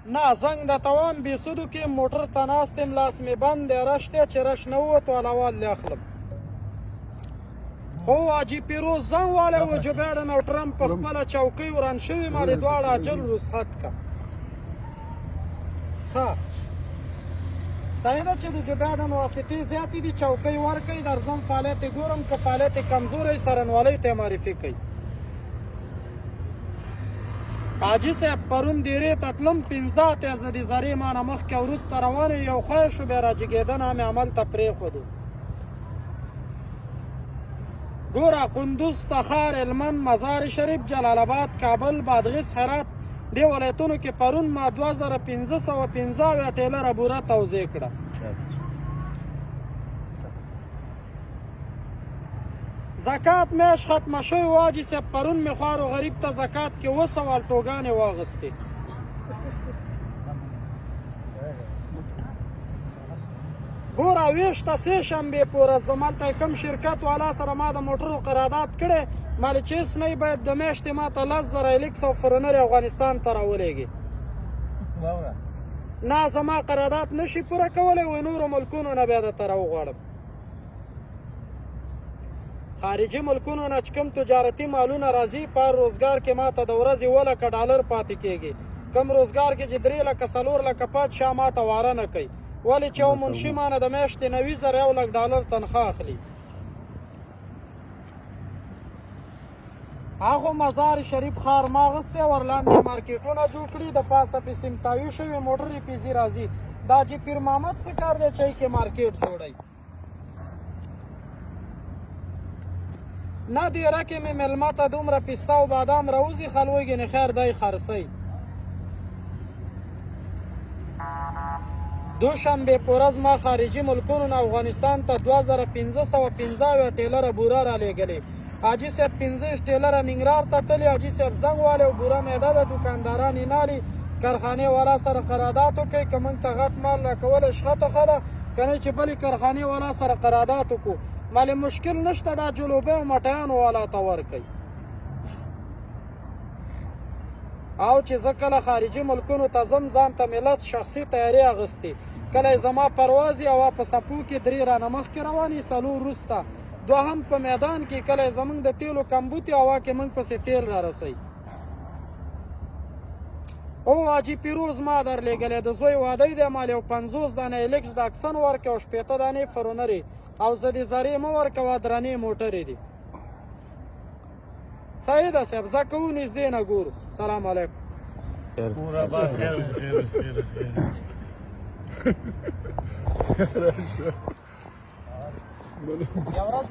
نه زنګ د توان بې سودو کې موټر ته ناست یم، لاس مې بند دی، رش دی، چې رش نه ووتو علاوه دې اخلم. هو حاجي پیروز زنګ والی و، جو بایډن او ټرمپ په خپله چوکۍ وران شوي، ما دې دواړه عاجل رخصت که. ښه صحیح ده چې د جو بایډن واسطې زیاتې دي، چوکۍ ورکوي، درځم فعالیت یې ګورم، که فعالیت یې کمزوری څارنوالۍ ته یې معرفي کوي. حاجي صاحب پرون دیرې ته تلم، 85 زدي زرې ما نه مخکې او وروسته روانې، یو خی شو، بیا راجګېدنه مې عمل ته پرېښودو. ګوره قندوز، تخار، هلمند، مزار شریف، جلال آباد، کابل، بادغیس، هرات دې ولایتونو کې پرون ما 2575 ټیلره بوره توزیع کړه. زکات میاشت ختمه شوې وه حاجي صاحب، پرون مې خوارو غریب ته زکات کې 700 الټوګانې واغستې. ګوره ویشته سې شنبې په ورځ زه هلته کوم شرکت والا سره ما د موټرو قرارداد کړی، مال چې هېڅ نه باید د میاشتې ما ته 10,000 هلیکس او فرنر افغانستان ته راولېږي. نه زما قرارداد نشي پوره کولی، وایي نورو ملکونو نه بیا درته راوغواړم. خارجي ملکونو نه چې کوم تجارتي مالونه راځي، په هر روزګار کې ما ته د ورځې 7 لکه ډالر پاتې کېږي. کوم روزګار کې چې 3 لکه 4 لکه پاتې شي ما ته واره نه کوي، ولې چې یو منشي ما نه د میاشتې 90,000 1 لک ډالر تنخوا اخلي. هغه مزار شریف ښار ما اخیستی، ورلاندې مارکیټونه جوړ کړي، د پاسه پې سیمتاوي شوي، موټرې پې ځي راځي. دا چې پیر محمد څه کار دی چې کې مارکیټ جوړوي؟ نه دیره کې مې مېلمه ته دومره پسته او بادام راوځي، خلوږي نه خیر دی خرڅوي. دوشنبې په ورځ ما خارجي ملکونو نه افغانستان ته 2575 ټیلره بوره رالیږلې. حاجي صاحب 25 ټیلره ننګرهار ته تللي، حاجي صاحب زنګ والی او بوره میده ده، دوکانداران یې نالي، کارخانې والا سره قرارداد وکړئ، که موږ ته غټ مال راکولی شي ښه ته ښه ده، که نه چې بلې کارخانې والا سره قرارداد وکړو. مالې مشکل نشته، دا جلوبۍ او مټیانو والا ته ورکړئ. او چې زه کله خارجي ملکونو ته ځم، ځان ته مې 10 شخصي طیارې اخیستې، کله یې زما پرواز یې او په څپو کې 3 رانه مخکې روانې، 4 وروسته، دوهم په میدان کې، کله یې زمونږ د تیلو کمبوتې هوا کې موږ پسې تیل را رسوي. او حاجي پیروز ما درلېږلی، د زوی واده دی، مال یو 50 دانې هلیکس ډاکسن ورکړې او 60 دانې فرونرې، او زه دې زرې مه ورکوه، درنې موټرې دي. صحیح ده صاحب، زه کوو نږدې نه ګورو. سلام علیکم. یو ورځ